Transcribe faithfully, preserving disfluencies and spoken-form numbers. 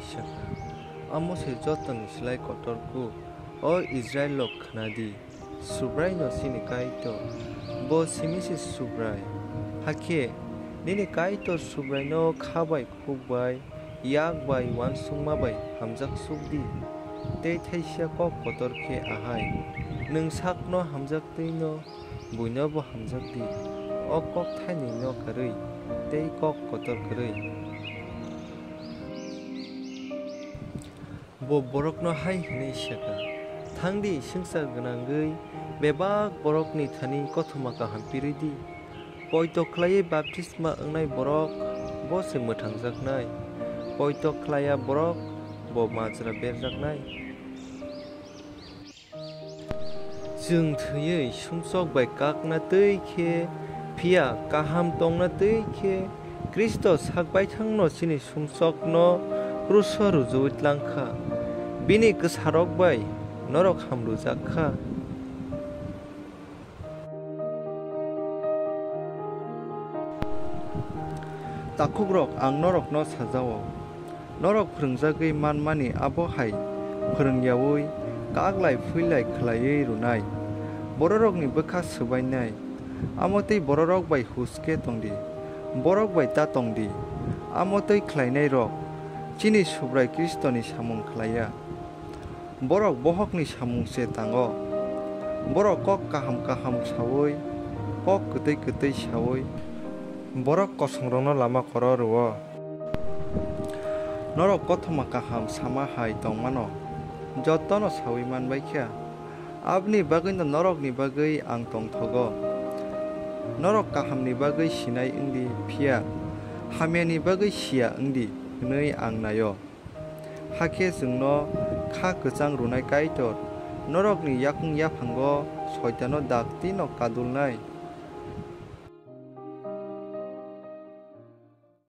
Saka, amo se jotoni slái kotor kuk. O Israilrok, khna di, Subraino chini Kaitor, bo simi se Subrai. Hakhe nini Kaitor Subraino khá bai, khuk bai, yak bai, uansukma bai hamjak suk di. Tei tháisa kók kotor khe ahai: Nwng sakno hamjak tẃi’-no buinobo hamjak di. O kók tháinwino karwi tei kók kotor kwrwi. Bo bórokno hai hwnwi sa kha: Tháng di, swngchar gwnangwi bebak borokni thani Kothoma Kaham pírwi di. Poito khlaiwi baptisma wngnai borok bo se mwthangjaknai; poito khlai ya borok bo majra berjaknai. Chwng thwiwi sumsok bai kakna tẃi khe, phiya kaham tongna tẃi khe, Khristo sak baithang’-no chini sumsokno kruso ruju-ui tlang kha. Bini kwsarok bai norok ham rwjak kha. Takhukrok, ang norokno sa ja-o, norok phrwngjagwi manmani abo hai phrwng yaui kaklai-phuilai khlaiwi rwnai, bororokni bwkha swbainai. Amo tẃi bororok bai hus khe tong di, bórok bai ta tong di. Amo tẃi khlainairok chini Subrai Khristoni samung khlai ya, bórok bohokni samung se tango. Bórok kók kaham kaham saui, kók kwtẃi kwtẃi saui borok kosongrokno lama koro rw-o. Norok Kothoma Kaham sama hai tong mano, jotono saui man bai kha. Aboni bagwino norokni bagwi ang tongthogo. Norok kahamni bagwi sinai wng di, phiya hamyani bagwi si ya wng di hwnwi ang nai-o. Hakhe chwngno khá kwchang rwnai Kaitor norokni yakung yaphango Soitano daktino kadulnai.